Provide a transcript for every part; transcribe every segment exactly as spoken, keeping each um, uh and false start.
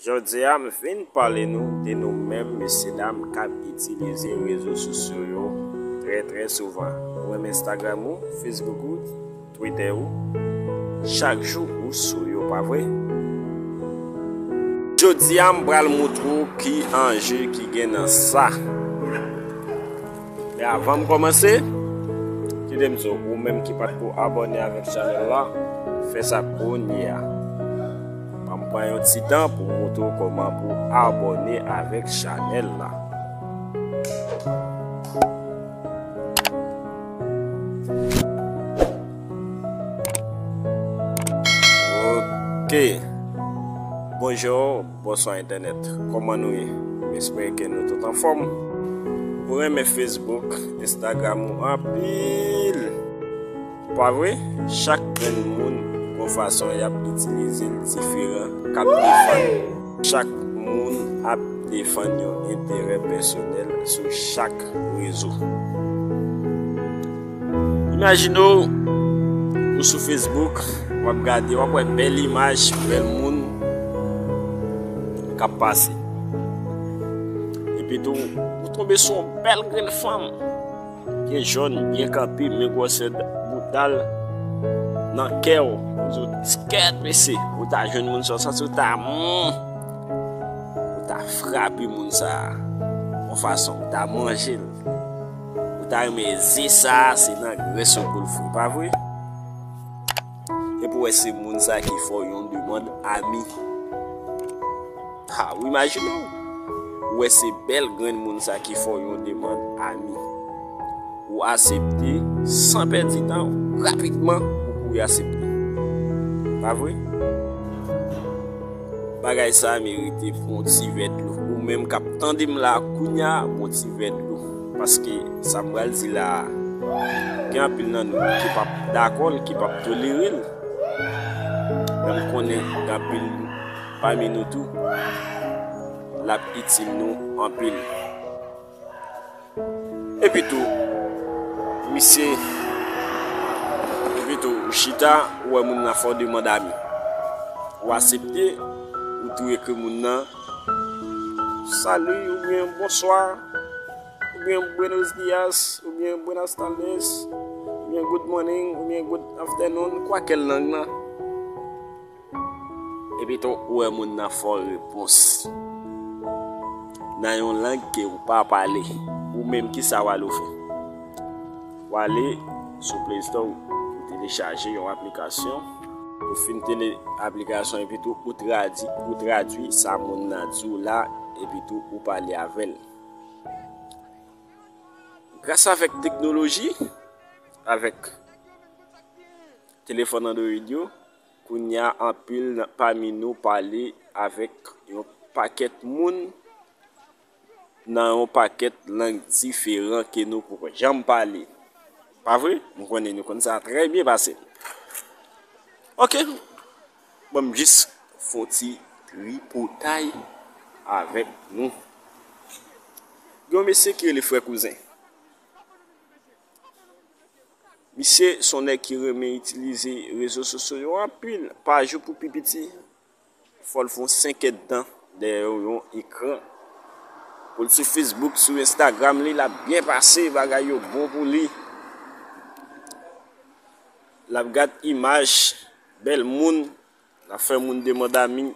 Jodi a, m vin pale nou de nou menm mesye dam k ap itilize rezo sosyo yo trè, trè souvan. Ou menm Instagram ou, Facebook ou, Twitter ou, chak jou ou sou yo, pa vre? Jodi a, m pral montre w ki anje ki gen nan sa. Men avan m kòmanse, kite m di w, ou menm ki pa t ko abòne avèk chanèl la, fè sa kounye a. Ban m pran yon ti tan pou m montre w kòman pou w abòne avèk chanèl la. Ok. Bonjou, bonswa entènèt. Kòman nou ye? M espere ke nou tout anfòm. Ou renmen Facebook, Instagram ou anpil. Pa vre? Chak grenn moun gon fason y ap itilize l diferan, k ap defann. Chak moun ap defann yon enterè pèsonèl sou chak rezo. Imajine w, ou sou Facebook, w ap gade, w ap wè bèl imaj, bèl moun k ap pase. Epi tou, ou tonbe sou yon bèl grenn fanm. Pye jòn, byen kanpe, men gwosè bouda l nan kè w. Ou di w, "Skèt, mesye." Ou ta jwenn moun sa, w santi w ta, mm, ou ta frape moun sa a yon fason, ou ta manje l. Ou ta renmen di sa a, se nan grès ou pou l fri, pa vre? Epi w wè se moun sa ki fè w yon demann ami. Ha, ou imajine w. Ou wè se bèl grenn moun sa ki fè w yon demann ami. Ou aksepte san pèdi tan, rapidman, ou kouri aksepte. Pa vre? Bagay sa a merite pou yon ti vè dlo. Ou menm k ap tande m la kounye a, pou yon ti vè dlo. Paske sa m pral di la a, gen anpil nan nou ki p ap dakò l, ki p ap tolere l. Men m konnen gen anpil pami nou tou, l ap itil nou anpil. Epi tou, misye, epi tou, ou chita, ou wè moun nan fè w demann ami. Ou aksepte, ou tou ekri moun nan, "Salut" oubyen "Bonsoir", oubyen "Buenos dias", oubyen "Buenas tardes", oubyen "Good morning", oubyen "Good afternoon", kwakèl lang nan. Epi tou, ou wè moun nan fè w repons nan yon lang ke ou pa pale. Ou menm, kisa w ale w fè? W ale sou Play Store, ou telechaje yon aplikasyon. Ou fin tele aplikasyon, epi tou, ou tradui, ou tradui sa moun nan di w la, epi tou, ou pale avè l. Gras avèk teknoloji, avèk telefòn Android yo, kounye a anpil nan, pami nou pale avèk yon pakèt moun nan yon pakèt lang diferan ke nou poko janm pale. Pa vre? M konnen nou konn sa trè byen pase. Ok. Ban m jis fè yon ti tripotay avèk nou. Gen yon mesye ki rele Frè Kouzen. Misye se yon nèg ki renmen itilize rezo sosyo yo anpil. Pa jou pou pi piti, fò l fè yon senk èdtan dèyè yon ekran. Pou l sou Facebook, sou Instagram li, l ap byen pase, bagay yo bon pou li. L ap gad imaj bèl moun, l ap fè moun demann ami,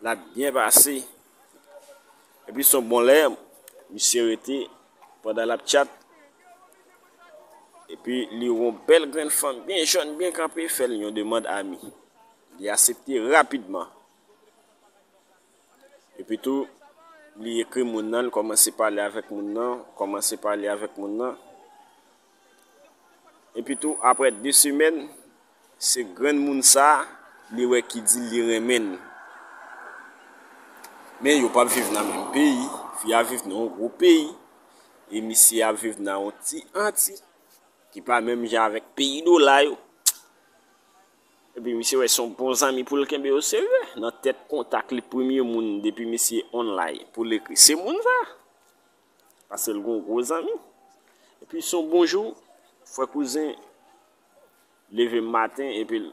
l ap byen pase. Epi se yon bon lè, misye rete pandan l ap tchat. Epi li wè yon bèl grenn fanm byen jèn, byen kanpe, fè l yon demann ami. Li aksepte rapidman. Epi tou, li ekri moun nan, li kòmanse pale avèk moun nan, kòmanse pale avèk moun nan. Epi tou, apre de semèn, se grenn moun sa a, li wè ki di li renmen l. Men yo p ap viv nan menm peyi, fi a viv nan yon gwo peyi, e misye ap viv nan yon ti anti, ki pa menm jan avèk peyi dola yo. Epi misye wè se yon bon zanmi pou l kenbe o serye. Nan tèt kontak li, premye moun depi misye online pou l ekri, se moun sa. Paske l gon gwo zanmi. Epi se yon bon jou, Frè Kouzen leve maten, epi l,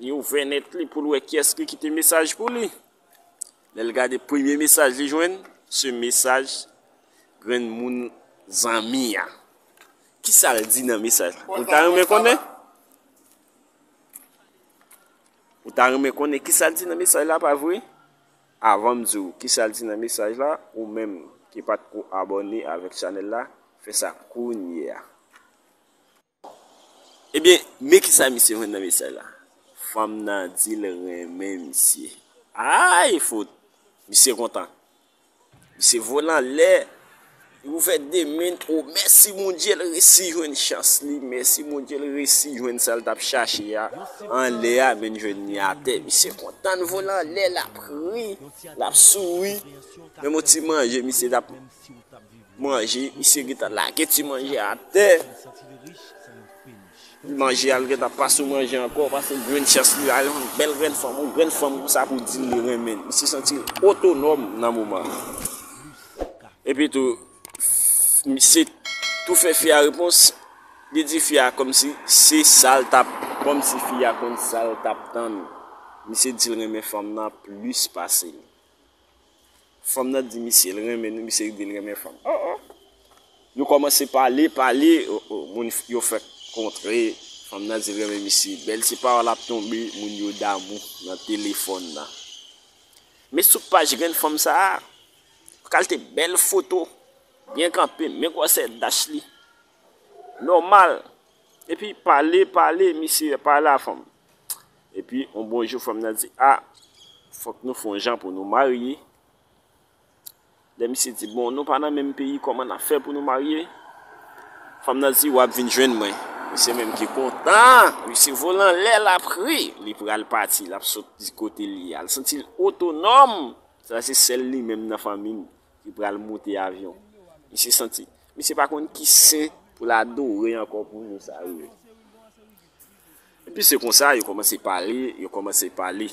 li ouvè nèt li pou l wè kiyès ki kite mesaj pou li. Lè l gade premye mesaj li jwenn, se mesaj granmoun zanmi a. Kisa l di nan mesaj la? Ou ta renmen konnen? Ou ta renmen konnen kisa l di nan mesaj la, pa vre? Avan m di w kisa l di nan mesaj la, ou menm ki pa t ko abòne avèk chanèl la, fè sa kounye a. Ebyen, men kisa misye jwenn nan mesaj la. Fanm nan di l renmen misye. Ay, fout! Misye kontan. Misye vole anlè. Li ouvè de men. O, mèsi Bondye, l resi jwenn chans li. Mèsi Bondye, l resi jwenn sa l t ap chache a. Anlè a, men l jwenn li atè. Misye kontan, l vole anlè, l ap ri, l ap souri. Menm yon ti manje, misye t ap manje, misye gentan lage ti manje atè. Li manje a, l gentan pase yon manje ankò, paske l jwenn chans li al yon bèl grenn fanm, yon grenn fanm konsa pou di l li renmen l. Misye santi l otonòm nan moman an. Epi tou, misye tou fè fi a repons, li di fi a kòmsi se sa l t ap, kòmsi fi a konn sa l t ap tann. Misye di l renmen fanm nan plis pase l. Fanm nan di misye l renmen nou, misye di l renmen fanm. Oh, oh. Yo kòmanse pale, pale, oh, oh, moun yo fèk kontre. Fanm nan di l renmen misye. Bèl ti pawòl ap tonbe, moun yo damou nan telefòn nan. Men sou paj grenn fanm sa a, kalite bèl foto, byen kanpe, men gwosè dach li. Nòmal. Epi pale, pale, misye pale a fanm. Epi, yon bon jou, fanm nan di, a, fòk nou fè yon jan pou nou marye. Lè misye di, bon, nou pa nan menm peyi, kòman n ap fè pou nou marye? Fanm nan di, w ap vin jwenn mwen. Misye menm ki kontan, misye vole anlè, l ap ri. Li pral pati, l ap sot di kote li ye a. L santi l otonòm. Sa se sèl li menm nan fanmi l ki pral monte avyon. Misye santi, misye pa konn ki sen pou l adore ankò pou jou sa rive. Epi se konsa, yo kòmanse pale, yo kòmanse pale.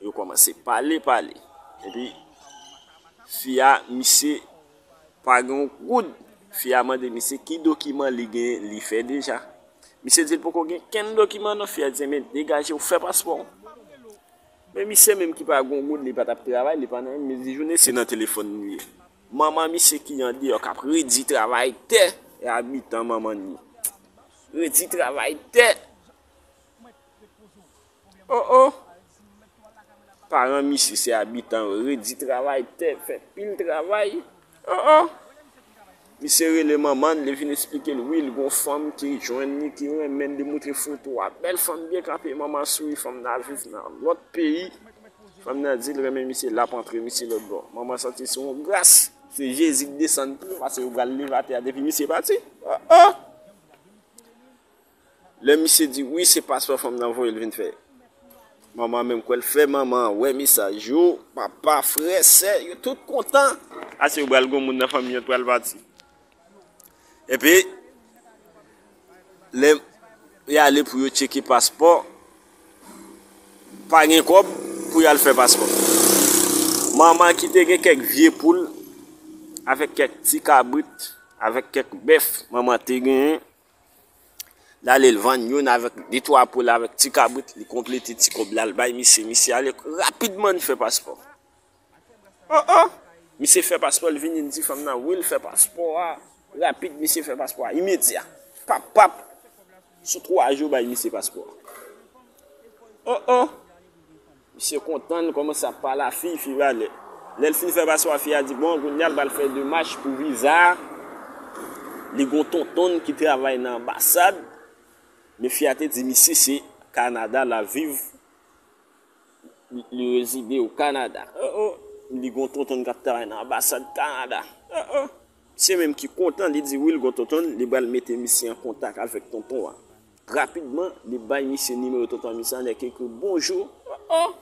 Yo kòmanse pale, pale. Epi, fi a, misye pa gen yon goud. Fi a mande misye ki dokiman li gen, li fè deja. Misye di l poko gen kenn dokiman non. Fi a di, men degaje w, fè paspò w. Men misye menm ki pa gen yon goud, li pa t ap travay, li pa nan menm mezi jounen, se nan telefòn li ye. Manman misye ki andeyò k ap redi travay tè, e abitan manman li. Redi travay tè. Oh, oh. Paran misye se abitan yo, redi travay tè, fè pil travay. Oh, oh. Misye rele manman l, li vin esplike l, wi, l gon fanm ki jwenn li, ki renmen l, li moutre foto a. Bèl fanm byen kanpe, manman souri, fanm nan al viv nan lòt peyi. Fanm nan di l renmen misye, l ap antre misye lòt bò. Manman santi se yon gras, se Jezi k desann pou yo, paske yo pral leve atè a depi misye pati. Oh, oh. Lè misye di wi, se paspò fanm nan voye l vin fè. Manman menm kwè l fè, manman an wè mesaj yo, papa, frè, sè, yo tout kontan. Ase yo pral gon moun nan fanmi an pral pati. Epi, lè y ale pou yo tcheke paspò, pa gen kòb pou y al fè paspò. Manman ki te gen kèk vye poul, avèk kèk ti kabrit, avèk kèk bèf, manman te genyen. L ale, l vann youn avèk de twa poul avèk ti kabrit, li konplete ti kòb la, l bay misye. Misye ale rapidman, li fè paspò. Oh, oh! Misye fè paspò, l vini, l di fanm nan, wi, l fè paspò a. Rapid, misye fè paspò a. Imedya. Pap, pap. Sou twa jou, bay misye paspò a. Oh, oh! Misye kontan, l kòmanse ap pale a fi, fi valè. Lè l fin fè paspò a, fi a di, bon, kounye a l pral fè demach pou viza a. Li gon tonton l ki travay nan anbasad. Men fi a te di misye se Kanada l ap viv. Li, li rezide o Kanada. Oh, oh. Li gon tonton l k ap travay nan anbasad Kanada. Oh, oh. Misye menm ki kontan, li di wi, l gon tonton l, li pral mete misye an kontak avèk tonton an. Rapidman, li bay misye nimewo tonton misye an, lè ki ekri bonjou. Oh, oh.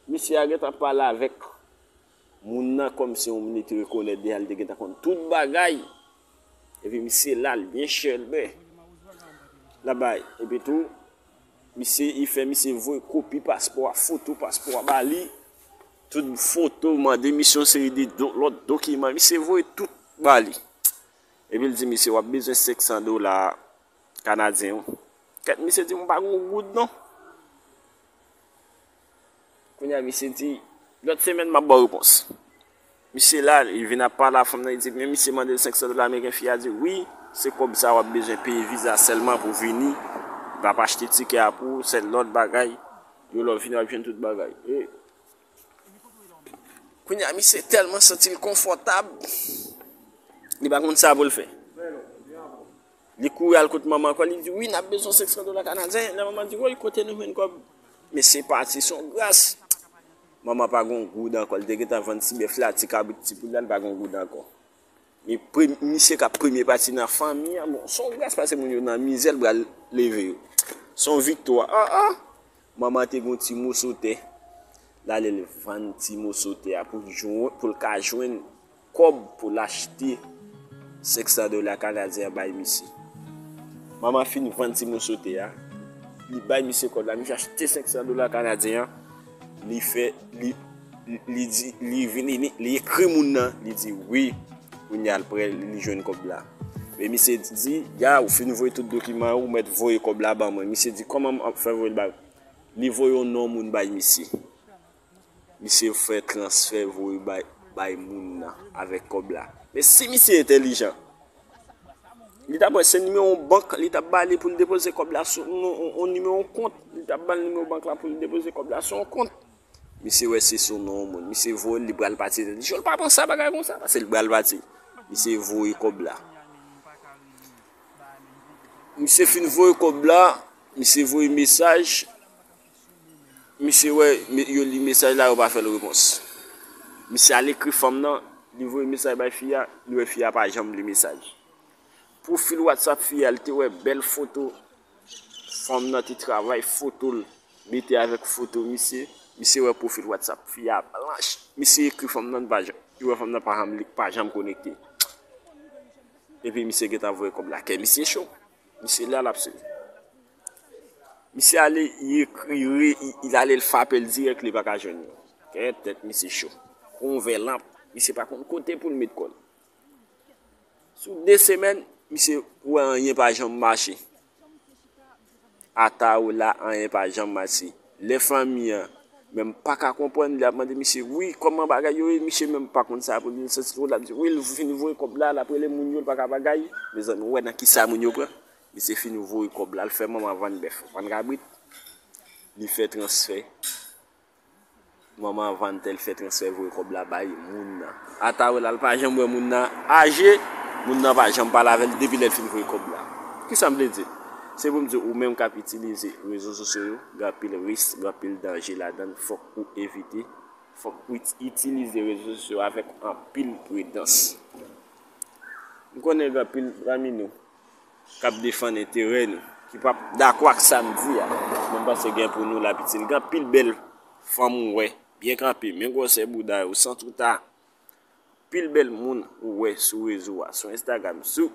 Misye a gentan pale avèk moun nan kòmsi yon moun li te rekonèt deja, li te gentan konn tout bagay. Epi misye la, l byen chèlbè. L ap bay. Epi tou, misye, li fè misye voye kopi paspò a, foto paspò a ba li. Tout foto, mande misye yon seri de do-, lòt dokiman. Misye voye tout ba li. Epi l di misye, w ap bezwen senk san dola kanadyen wi. Kèt, misye di, m pa gen yon goud non. Kounye a, misye di, lòt semèn, m ap ba w repons. Misye la, li vin ap pale a fanm nan, li di, men misye mande l senk san dola ameriken, fi a di, wi, se kòb sa w ap bezwen peye viza sèlman pou w vini. L ap achte tikè a pou ou, sèl lòt bagay, yon lè w vini, w ap jwenn tout bagay. E, kounye a, misye tèlman santi l konfòtab, li pa konn sa pou l fè. Li kouri al kot manman ankò, li di, wi, n ap bezwen senk san dola kanadyen. Lè manman di, woy, kote nou jwenn kòb? Mesye pati, se yon gras. Manman pa gen yon goud ankò, li te gentan vann ti bèf la, ti kabrit, ti poul la, li pa gen yon goud ankò. Men pre-, misye k ap premye pati nan fanmi an, bon, se yon gras paske moun yo nan mizè, l pral leve yo. Se yon viktwa. Ah, ah! Manman te gen yon ti moso tè. L ale l vann ti moso tè a pou l jwenn, pou l ka jwenn kòb pou l achte senk san dola kanadyen an bay misye. Manman fin vann ti moso tè a, li bay misye kòb la, misye achte senk san dola kanadyen an, li fè, li, li, li di, li vini, li, li ekri moun nan, li di wi, kounye a l prè, li jwenn kòb la. Men misye di, ya, ou fin voye tout dokiman yo, ou mèt voye kòb la ban mwen. Misye di, kòman m ap fè voye l ba ou? Li voye yon non moun bay misye. Misye fè transfè voye bay, bay moun nan avèk kòb la. Men si misye entèlijan, li t ap wè se nimewo yon bank li t ap ba li pou l depoze kòb la sou yon, yon, yon nimewo yon kont. Li t ap ba l nimewo bank la pou l depoze kòb la sou yon kont. Misye wè se sou non yon moun. Misye voye l, li pral pati. Li di, "Jòl, pa panse a bagay konsa, paske li pral pati." Misye voye kòb la. Misye fin voye kòb la, misye voye mesaj. Misye wè, me-, yo li mesaj la, yo pa fè l repons. Misye al ekri fanm nan, li voye mesaj bay fi a, li wè fi a pa janm li mesaj. Pwofil WhatsApp fi a, li te wè bèl foto. Fanm nan te travay foto l, mete avèk foto misye. Misye wè pwofil WhatsApp fi a blanch. Misye ekri fanm nan, li pa janm, li wè fanm nan pa janm, li pa janm konekte. Epi misye gentan voye kòb la. Kè misye cho. Misye la, l ap sezi. Misye ale, li ekri, li, li ale, l frape l dirèk, li pa ka jwenn li. Kè tèt misye cho. Konvè lanp. Misye pa konn kote pou l met kò l. Sou de semèn, misye wè anyen pa janm mache. Ata ou la, anyen pa janm mache. Lè fanmi an menm pa ka konprann, li ap mande misye, wi, kòman bagay yo ye? Misye menm pa konn sa pou li, li santi twò, l ap di, wi, l fin voye kòb la, l ap rele moun yo, l pa ka bagay. Mezanmi, ou wè nan kisa moun yo pran? Misye fin voye kòb la, l fè manman vann bèf, vann kabrit. Li fè transfè. Manman vann tè, l fè transfè, voye kòb la bay moun nan. Ata ou la, l pa janm wè moun nan aje, moun nan pa janm pale avè l depi lè l fin voye kòb la. Kisa m vle di? Se pou m di, ou menm k ap itilize rezo sosyo yo, gen anpil risk, gen anpil danje ladan l, fòk ou evite, fòk ou it-, itilize rezo sosyo yo avèk anpil pridans. M konnen gen anpil pami nou k ap defann enterè nou, ki p ap dakò ak sa m di a. Men m panse gen pou nou l ap itil. Gen anpil bèl fanm ou wè, byen kanpe, men gwosè bouda yo, san twouta. Pil bèl moun ou wè sou rezo a, sou Instagram, sou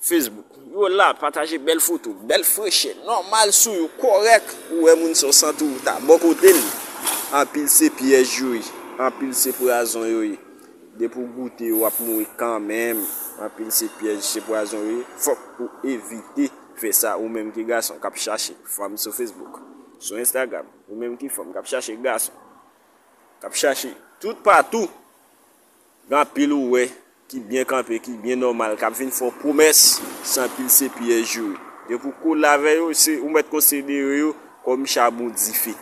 Facebook. Yo la, pataje bèl foto, bèl frechè, nòmal sou yo, kòrèk. Ou wè moun sa w santi w ta bò kote l. Anpil se pyèj yo ye, anpil se pwazon yo ye. Depi w goute yo, w ap mouri kanmenm. Anpil se pyèj, se pwazon yo ye. Fòk ou evite fè sa, ou menm ki gason k ap chache fanm sou Facebook, sou Instagram, ou menm ki fanm k ap chache gason, k ap chache tout patou. Gen anpil ou wè ki byen kanpe, ki byen nòmal, k ap vin fè w pwomès, se anpil se pyèj yo ye. Depi w kole avè yo, se ou mèt konsidere yo kòm chabon dife.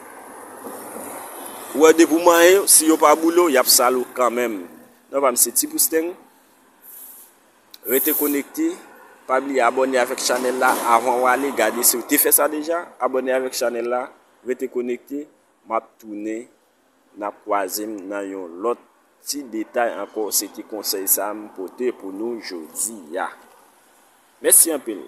Ou wè, depi w manyen yo, si yo pa boule w, y ap sale w kanmenm. Non pa m se Ti Pousteng. Rete konekte. Pa bliye abòne avèk chanèl la avan w ale. Gade si w te fè sa deja. Abòne avèk chanèl la. Rete konekte. M ap tounen. N ap kwaze m nan yon lòt ti detay ankò. Se te konsèy sa a m pote pou nou jodi a. Mèsi anpil.